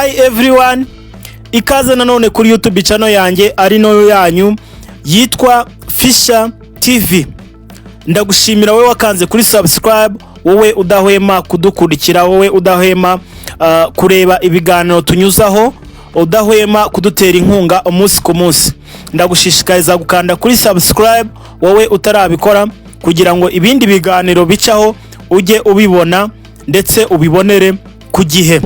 Hi everyone, ikaze nanone kuri YouTube channel yanjye ari nayo yanyu yitwa Fisher TV. Ndagushimira wowe wakanze kuri subscribe, wowe udahwema kudukurikira, wowe udahwema kureba ibiganiro tunyuzaho, udahwema kudutera inkunga umunsi ku munsi. Ndagushishikariza gukanda kuri subscribe wowe utarabikora, kugira ngo ibindi biganiro bicaho ujye ubibona ndetse ubibonere ku gihe.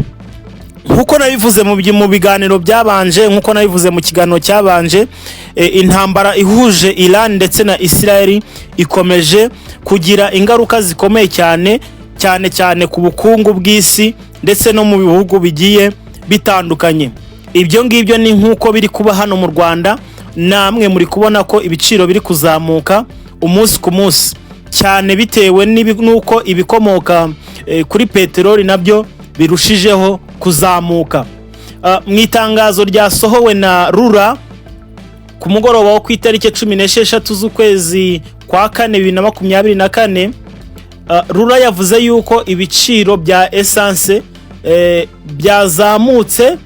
Nkuko nabivuze mu biganiro byabanje, nkuko nabivuze mu kiganiro cyabanje, intambara ihuje Iran ndetse na Israel ikomeje kugira ingaruka zikomeye cyane cyane cyane ku bukungu bw'isi ndetse no mu bihugu bigiye bitandukanye. Ibyo ngibyo ni nk'uko biri kuba hano mu Rwanda. Namwe muri kubona ko ibiciro biri kuzamuka umunsi ku munsi cyane, bitewe n'uko ibikomoka kuri peteroli nabyo birushijeho kuzamuka. Mu itangazo ryasohowe na RURA ku mugoroba wo ku itariki 16 z'ukwezi kwa kane 2024, RURA yavuze yuko ibiciro bya essence byazamutse,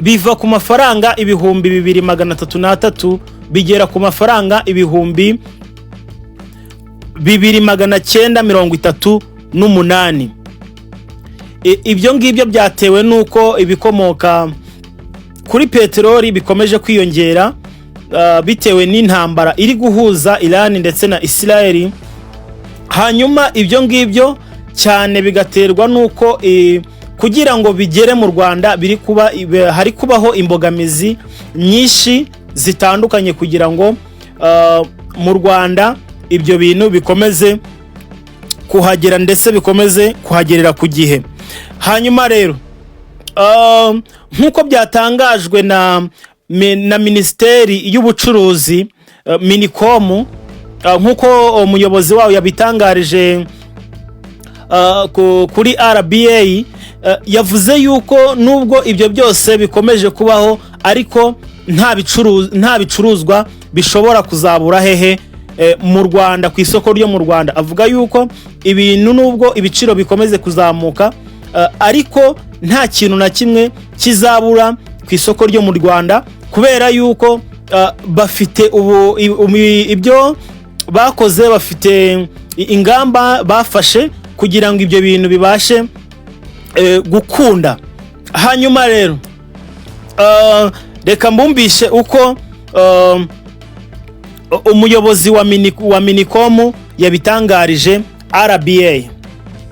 biva ku mafaranga 2303 bigera ku mafaranga 2938. Ibyo ngibyo byatewe n'uko ibikomoka kuri peteroli bikomeje kwiyongera, bitewe n'intambara iri guhuza Iran ndetse na Israel. Hanyuma ibyo ngibyo cyane bigaterwa n'uko kugira ngo bigere mu Rwanda biri kuba hari kubaho imbogamizi nyinshi zitandukanye kugira ngo mu Rwanda ibyo bintu bikomeze kuhagera ndetse bikomeze kuhagerera ku gihe. Hanyuma rero, nk'uko byatangajwe na Minisiteri y'Ubucuruzi, MINICOM, nk'uko umuyobozi wayo yabitangarije kuri RBA, yavuze yuko nubwo ibyo byose bikomeje kubaho, ariko nta bicuruzwa bishobora kuzabura hehe? Mu Rwanda, ku isoko ryo mu Rwanda. Avuga yuko ibintu, nubwo ibiciro bikomeze kuzamuka, ariko nta kintu na kimwe kizabura ku isoko ryo mu Rwanda, kubera yuko bafite ubu ibyo bakoze, bafite ingamba bafashe kugira ngo ibyo bintu bibashe gukunda. Hanyuma rero, reka mbumvishe uko umuyobozi wa MINICOM yabitangarije RBA.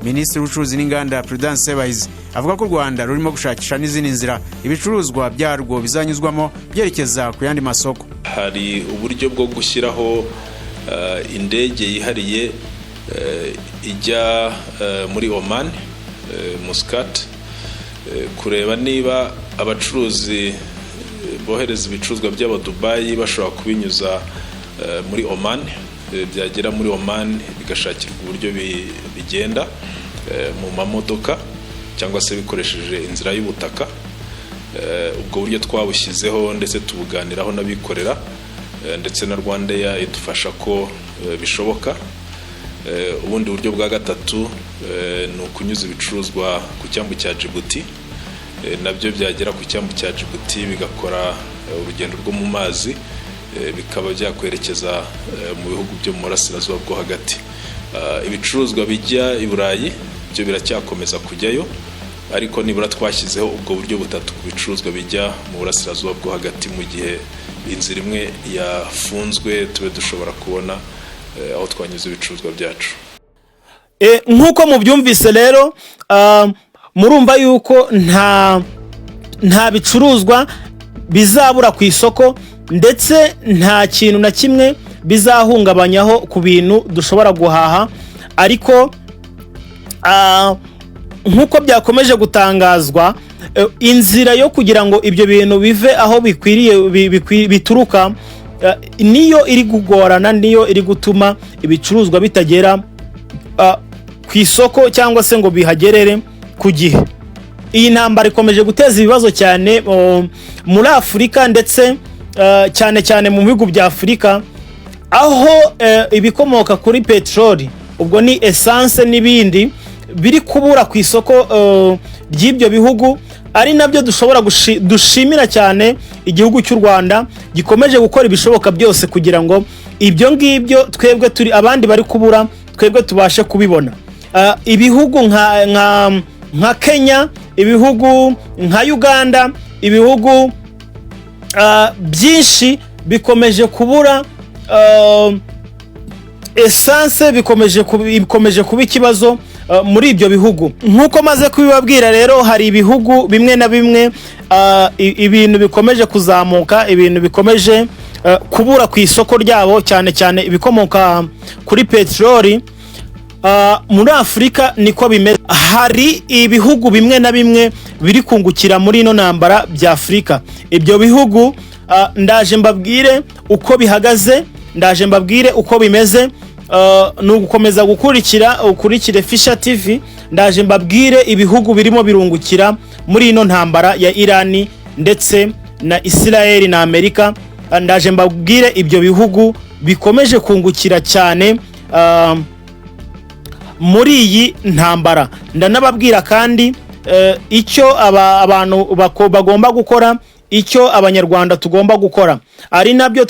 Minisitiri w'Ubucuruzi n'Inganda, Prudence Sebahizi, avuga ko u Rwanda rurimo gushakisha n'izindi nzira ibicuruzwa byarwo bizanyuzwamo byerekeza ku yandi masoko. Hari uburyo bwo gushyiraho indege yihariye ijya muri Oman, Muscat, kureba niba abacuruzi bohereza ibicuruzwa byabo Dubai bashobora kubinyuza muri Oman, byagera muri Oman bigashakirwa uburyo bigenda mu mamodoka cyangwa se bikoresheje inzira y'ubutaka. Ubwo buryo twabushyyizeho ndetse tubuganiraho n'abikorera, ndetse na RwandAir idufasha ko bishoboka. Ubundi buryo bwa gatatu ni ukunyuza ibicuruzwa ku cyambu cya Djibouti, nabyo byagera ku cyambu cya Djibouti bigakora urugendo rwo mu mazi, bikaba byakwerekeza mu bihugu byo mu burasirazuba bwo hagati. Ibicuruzwa bijya i Burayi byo biracyakomeza kujyayo, ariko nibura twashyizeho ubwo buryo butatu ku bicuruzwa bijya mu burasirazuba bwo hagati, mu gihe inzira imwe yafunzwe tube dushobora kubona aho twanyuze ibicuruzwa byacu. Nk'uko mubyumvise rero, murumva yuko nta bicuruzwa bizabura ku isoko, ndetse nta kintu na kimwe bizahungabanyaho ku bintu dushobora guhaha. Ariko nk'uko byakomeje gutangazwa, inzira yo kugira ngo ibyo bintu bive aho bikwiriye bituruka niyo iri kugorana, niyo iri gutuma ibicuruzwa bitagera ku isoko cyangwa se ngo bihagerere ku gihe. Iyi ntambara ikomeje guteza ibibazo cyane muri Afurika, ndetse cyane cyane mu bihugu bya Afurika, aho ibikomoka kuri peteroli, ubwo ni essence n'ibindi, biri kubura ku isoko ry'ibyo bihugu, ari nabyo dushobora dushimira cyane igihugu cy'u Rwanda gikomeje gukora ibishoboka byose kugira ngo ibyo ngibyo twebwe turi abandi bari kubura, twebwe tubashe kubibona. Ibihugu nka Kenya, ibihugu nka Uganda, ibihugu byinshi bikomeje kubura essence, bikomeje kuba ikibazo muri ibyo bihugu. Nk'uko maze kubibabwira rero, hari ibihugu bimwe na bimwe ibintu bikomeje kuzamuka, ibintu bikomeje kubura ku isoko ryabo, cyane cyane ibikomoka kuri peteroli. Muri Afurika niko bimeze. Hari ibihugu bimwe na bimwe biri kungukira muri ino ntambara bya Afurika. Ibyo bihugu ndaje mbabwire uko bihagaze, ndaje mbabwire uko bimeze. Ni ugukomeza gukurikira, ukurikire Fisha TV. Ndaje mbabwire ibihugu birimo birungukira muri ino ntambara ya Irani ndetse na Israel na Amerika. Ndaje mbabwire ibyo bihugu bikomeje kungukira cyane muri iyi ntambara. Ndanababwira kandi icyo abantu bagomba gukora, icyo Abanyarwanda tugomba gukora, ari nabyo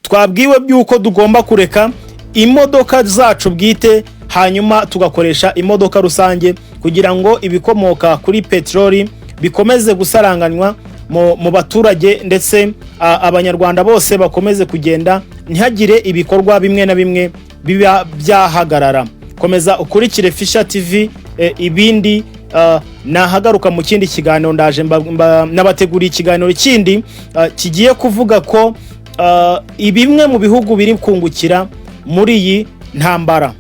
twabwiwe by'uko tugomba kureka imodoka zacu bwite, hanyuma tugakoresha imodoka rusange kugira ngo ibikomoka kuri peteroli bikomeze gusaranganywa mu baturage, ndetse Abanyarwanda bose bakomeze kugenda, ntihagire ibikorwa bimwe na bimwe biba byahagarara. Komeza ukurikire Fisha TV. Ibindi nahagaruka mu kindi kiganiro. Ndaje nabateguriye ikiganiro kindi kigiye kuvuga ko bimwe mu bihugu biri kungukira muri iyi ntambara.